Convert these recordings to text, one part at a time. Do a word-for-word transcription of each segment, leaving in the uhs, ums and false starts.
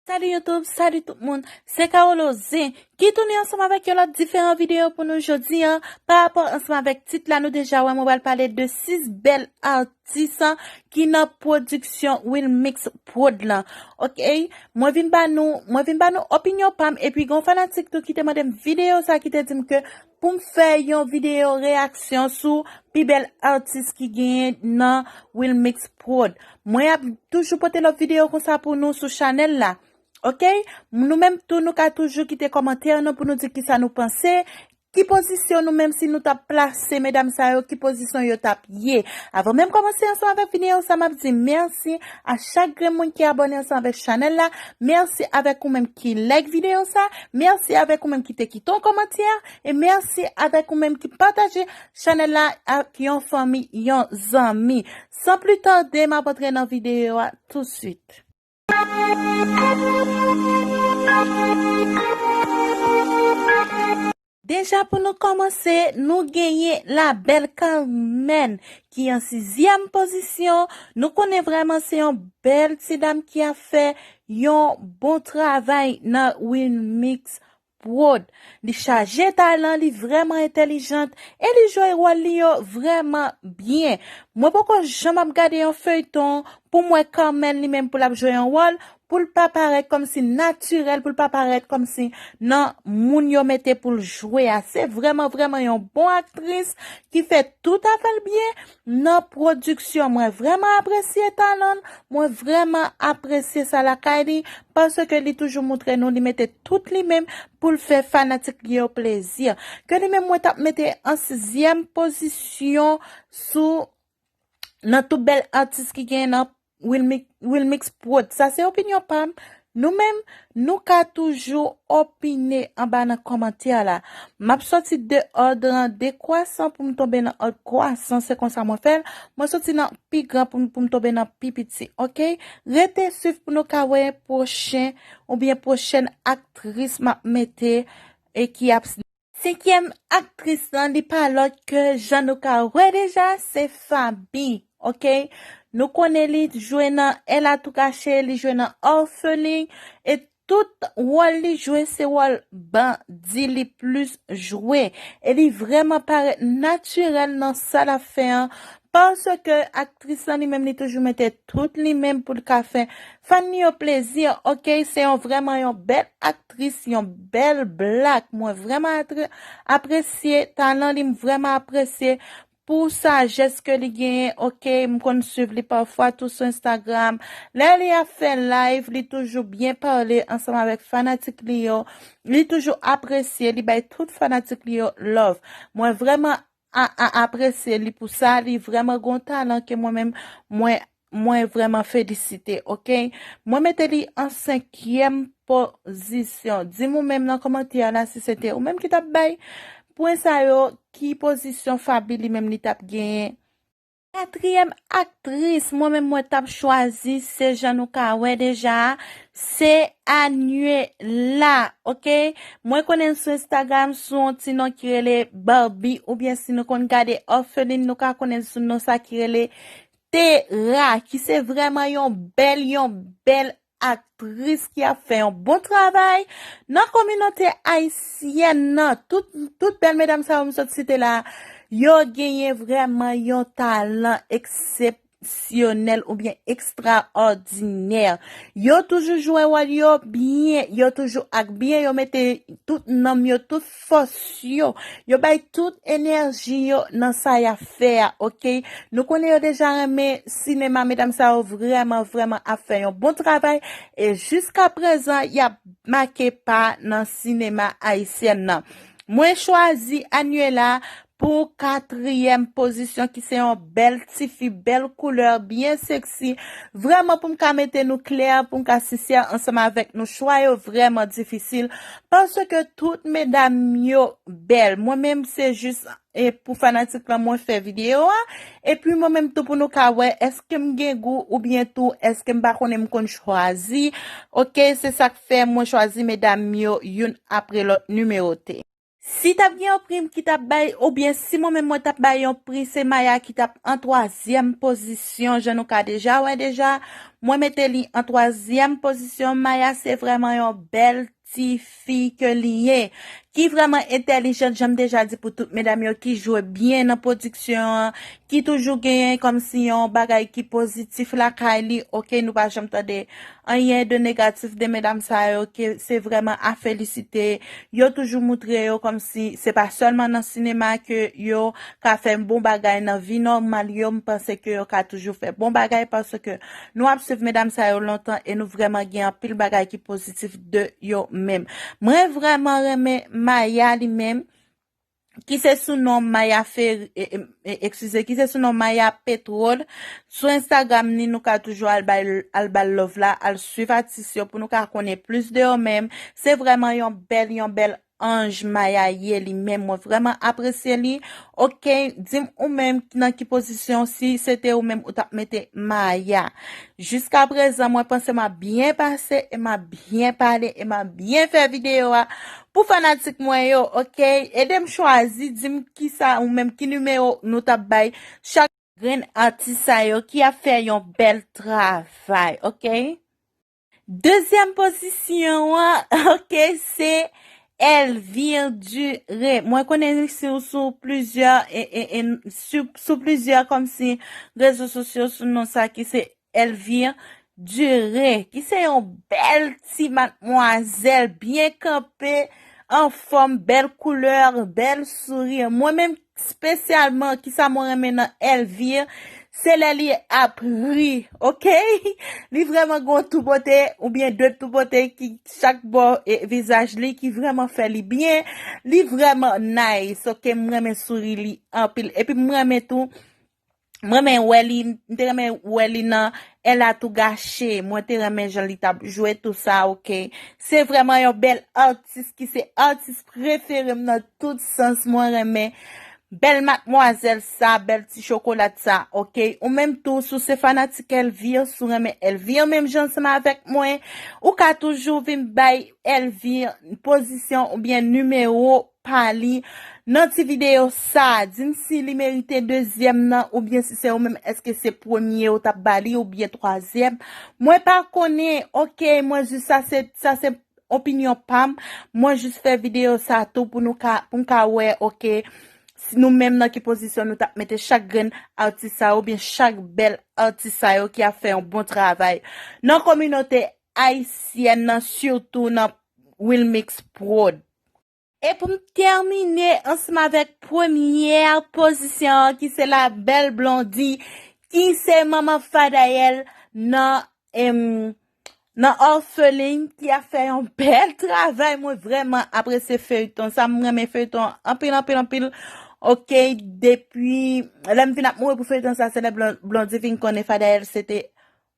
Salut YouTube, salut tout moun, se Carolo Zen ki tounen ansanm avèk yon lòt diferan videyo pou nou jodi a. Pa rapò ansanm avèk tit la, nou deja wè mwen pral pale de sis bèl atis ki nan pwodiksyon Wilmix Prod lan. Ok, mwen vin ba nou, mwen vin ba nou opinyon pa m, epi gen yon fanatik tou ki te mande m videyo sa, ki te di m ke pou m fè yon videyo reyaksyon sou pi bèl atis ki genyen nan Wilmix Prod. Mwen ap toujou pote lòt videyo konsa pou nou sou chanèl la. Ok? Nou menm tou, nou ka toujou kite kòmantè nou pou nou di kisa nou panse. Ki pozisyon nou menm, si nou t ap plase medam sa yo, ki pozisyon yo t ap ye? Avan menm kòmanse ansanm avèk videyo sa, m ap di mèsi a chak grenn moun ki abòne ansanm avèk chanèl la. Mèsi avèk ou menm ki like videyo sa. Mèsi avèk ou menm ki te kite yon kòmantè. E mèsi avèk ou menm ki pataje chanèl la ak yon fanmi, yon zanmi. San pli tande, m ap antre nan videyo a tousuit. Deja pou nou kòmanse, nou genyen La Belle Carmen ki an sizyèm pozisyon. Nou konnen vrèman se yon bèl ti dam ki ap fè yon bon travay nan Wilmix Prod. Li chaje talan, li vrèman entèlijant e li jwe wòl li yo vrèman byen. Mwen poko janm ap gade yon feyton pou m wè Carmen li menm pou l ap jwe yon wòl, pou l pa parèt kòmsi natirèl, pou l pa parèt kòmsi nan moun yo mete pou l jwe a. Se vrèman, vrèman yon bon aktris ki fè tout afè l byen nan pwodiksyon. Mwen vrèman apresye talan l, mwen vrèman apresye sa lakay li, paske li toujou montre nou li mete tout li menm pou l fè fanatik li yo plezi. Ke li menm mwen t ap mete an sizyèm pozisyon sou, nan tout bèl atis ki genyen nan Wilmix, Wilmix Prod. Sa se opinyon pa m. Nou menm, nou ka toujou opine anba nan kòmantè la. M ap sòti de òd lan dekwasan pou m tonbe nan òd kwasan, se konsa mwen fè l. Mwen sòti nan pi gran pou m, pou m tonbe nan pi piti, ok? Rete swiv pou nou ka wè pwochen oubyen pwochèn aktris m ap mete e ki ap Senkyèm aktris lan, li pa lòt ke jan nou ka wè deja, se Faby, ok? Nou konnen li jwe nan Elle a tout caché, li jwe nan Orpheline, e tout wòl li jwe, se wòl bandi li plis jwe. E li vrèman parèt natirèl nan sa l ap fè an, paske aktris lan li menm, li toujou mete tout li menm pou l ka fè fan li yo plezi, ok? Se yon vrèman yon bèl aktris, yon bèl blak. Mwen vrèman atre-, apresye talan li, m vrèman apresye pou sajès ke li genyen, ok? M konn swiv li pafwa tou sou Instagram. Lè li ap fè live, li toujou byen pale ansanm avèk fanatik li yo. Li toujou apresye, li bay tout fanatik li yo love. Mwen vrèman a, a, apresye li pou sa. Li vrèman gen yon talan ke mwen menm, mwen, mwen vrèman felisite, ok? Mwen mete li an senkyèm pozisyon. Di m ou menm nan kòmantè a la si se te ou menm ki t ap bay pwen sa yo, ki pozisyon Faby li menm li t ap genyen. Katriyèm aktris, mwen menm mwen t ap chwazi, se jan nou ka wè deja, se Anuela, ok? Mwen konnen l sou Instagram sou yon ti non ki rele Barbie, oubyen si nou konn gade Orpheline, nou ka konnen l sou non sa ki rele Terra, ki se vrèman yon bèl, yon bèl aktris ki ap fè yon bon travay nan kominote ayisyèn nan. Tout, tout bèl medam sa yo m sot site la, yo genyen vrèman yon talan eksepsyonèl oubyen ekstraòdinè. Yo toujou jwe wòl yo byen, yo toujou ak byen, yo mete tout nanm yo, tout fòs yo, yo bay tout enèji yo nan sa y ap fè a, ok? Nou konnen yo deja renmen sinema, medam sa yo vrèman, vrèman ap fè yon bon travay, e jiska prezan, y ap make pa nan sinema ayisyèn nan. Mwen chwazi Anuela pou katriyèm pozisyon, ki se yon bèl tifi, bèl koulè, byen seksi. Vrèman, pou m ka mete nou klè, pou m ka sensè ansanm avèk nou, chwa yo vrèman difisil, paske tout medam yo bèl. Mwen menm, se jis, e, pou fanatik lan mwen fè videyo a. Epi mwen menm tou, pou nou ka wè èske m gen gou oubyen tou èske m pa konnen m konn chwazi. Ok, se sa k fè mwen chwazi medam yo youn apre lòt nimewote. Si t ap gen yon pri ki t ap bay, oubyen si mwen menm mwen t ap bay yon pri, se Maya ki t ap an twazyèm pozisyon, jan nou ka deja wè deja. Mwen mete li an twazyèm pozisyon. Maya se vrèman yon bèl ti fi ke li ye, ki vrèman entèlijan, jan m deja di pou tout medam yo ki jwe byen nan pwodiksyon an, ki toujou genyen kòmsi yon bagay ki pozitif lakay li, oke, nou pa janm tande anyen de negatif de medam sa yo, ke se vrèman a felisite. Yo toujou moutre yo kòmsi se pa sèlman nan sinema ke yo ka fè bon bagay, nan vi nòmal yo, m panse ke yo ka toujou fè bon bagay, paske nou ap swiv medam sa yo lontan e nou vrèman gen anpil bagay ki pozitif de yo menm. Mwen vrèman renmen Maya li menm, ki se sou non Maya Fer-, e, e, e, eskize, ki se sou non Maya Petrol. Sou Instagram ni, nou ka toujou al bay, al ba l love la, al swiv atis yo pou nou ka konnen plis de yo menm. Se vrèman yon bèl, yon bèl anj Maya ye li menm. Mwen vrèman apresye li. Oke, di m ou menm nan ki pozisyon, si se te ou menm ou t ap mete Maya. Jiska prezan, mwen panse m ap byen pase e m ap byen pale e m ap byen fè videyo a pou fanatik mwen yo, oke? Ede m chwazi, di m kisa ou menm, ki nimewo nou t ap bay chak grenn atis sa yo ki ap fè yon bèl travay, oke? Dezyèm pozisyon an, oke, se Elvire Duré. Mwen konnen li sou, sou plizyè, e, e, e, sou, sou plizyè kòmsi rezo sosyo sou non sa ki se Elvire Duré, ki se yon bèl ti madmwazèl, byen kanpe, anfòm, bèl koulè, bèl souri. Mwen menm, espesyalman, kisa mwen renmen nan Elvire, se lè li ap ri, oke? Li vrèman gon tou bote, oubyen de tou bote ki chak bò, e, vizaj li, ki vrèman fè li byen. Li vrèman nice, oke? M renmen souri li anpil. Epi m renmen tou, m renmen wè li, m te renmen wè li nan Elle a tout gâché. Mwen te renmen jan li t ap jwe tou sa, oke? Se vrèman yon bèl atis ki se atis prefere m nan tout sans. Mwen renmen bèl madmwazèl sa, bèl ti chokolat sa, oke? Ou menm tou, si w se fanatik Elvire, si w renmen Elvire menm jan ansanm avèk mwen, ou ka toujou vin bay Elvire pozisyon oubyen nimewo pa li nan ti videyo sa. Di m si li merite dezyèm nan, oubyen si se ou menm, èske se premye ou t ap ba li, oubyen twazyèm. Mwen pa konnen, oke, mwen jis sa se, sa se opinyon pa m. Mwen jis fè videyo sa tou pou nou ka, pou m ka wè, oke, si nou menm nan ki pozisyon nou t ap mete chak grenn atis sa yo, oubyen chak bèl atis sa yo ki ap fè yon bon travay nan kominote ayisyèn nan, sitou nan Wilmix Prod. E pou m tèmine ansanm avèk premyè pozisyon an, ki se la bèl Blondy, ki se manman Fadayel nan, em, nan Orpheline, ki ap fè yon bèl travay. Mwen vrèman apresye feyton sa. M renmen feyton an anpil, anpil, anpil. Oke, depi lè m vin ap mouri pou feyton sa, se lè Blon-, Blondy vin konnen Fadayel se te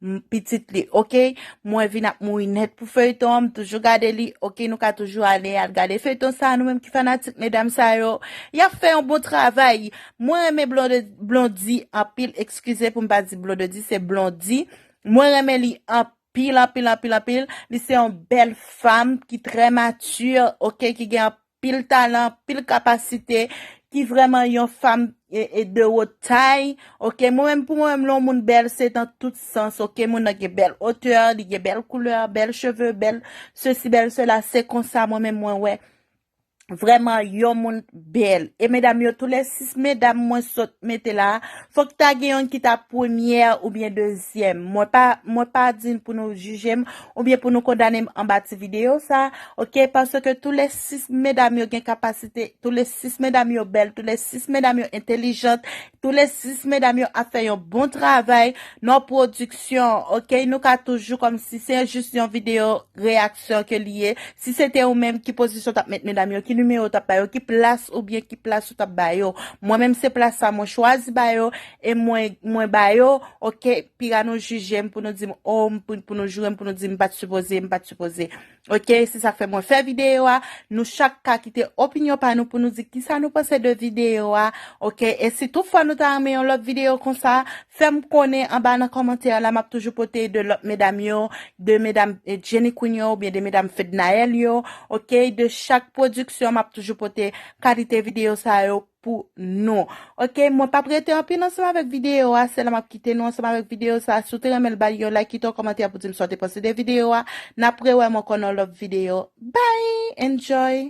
m, pitit li, oke? Mwen vin ap mouri nèt pou feyton an, m toujou gade li, oke? Nou ka toujou ale al gade feyton sa, nou menm ki fanatik medam sa yo. Y ap fè yon bon travay. Mwen renmen Blonde-, Blondy anpil, eskize pou m pa di Blondedy, se Blondy. Mwen renmen li anpil, anpil, anpil, anpil. Li se yon bèl fanm ki trè mati, oke? Ki gen anpil talan, anpil kapasite, ki vrèman yon fanm e, e de wo tay, oke? Mwen menm, pou mwen menm, lè yon moun bèl, se nan tout sans, oke? Moun nan gen bèl otè, li gen bèl koulè, bèl cheve, bèl sesi, bèl sela, se konsa mwen menm mwen wè. Vrèman, yon moun bèl. E medam yo, tou lè sis medam mwen sot mete la, fòk ta gen youn ki ta premyè oubyen dezyèm. Mwen pa, mwen pa di n pou nou jije m, oubyen pou nou kondane m anba ti videyo sa, oke? Paske tou lè sis medam yo gen kapasite, tou lè sis medam yo bèl, tou lè sis medam yo entèlijant, tou lè sis medam yo ap fè yon bon travay nan pwodiksyon, oke? Nou ka toujou kòmsi se jis yon videyo reyaksyon ke li ye. Si se te ou menm, ki pozisyon w t ap met medam yo, ki nimewo w t ap ba yo, ki plas oubyen ki plas ou t ap ba yo. Mwen menm, se plas sa mwen chwazi ba yo, e mwen, mwen ba yo, oke? Piga nou jije m pou nou di m, o, m pou, pou nou joure m, pou nou di m pa t sipoze, m pa t sipoze. Ok, se sa k fè mwen fè videyo a. Nou chak ka kite opinyon pa nou pou nou di kisa nou panse de videyo a. Ok, e si toutfwa nou ta renmen yon lòt videyo konsa, fè m konnen anba nan kòmantè la. M ap toujou pote de lòt medam yo, de medam eh, Jenny Queen yo, oubyen de medam Fednaelle yo. Ok, de chak pwodiksyon, m ap toujou pote kalite videyo sa yo pou nou. Ok, mwen p ap rete anpil ansanm avèk videyo a, se la m ap kite nou ansanm avèk videyo sa. Si w te renmen l, ba li yon like, kite yon kòmantè pou di m sa w te panse de videyo a. N ap rewè m ankò nan lòt videyo. Bye! Enjoy!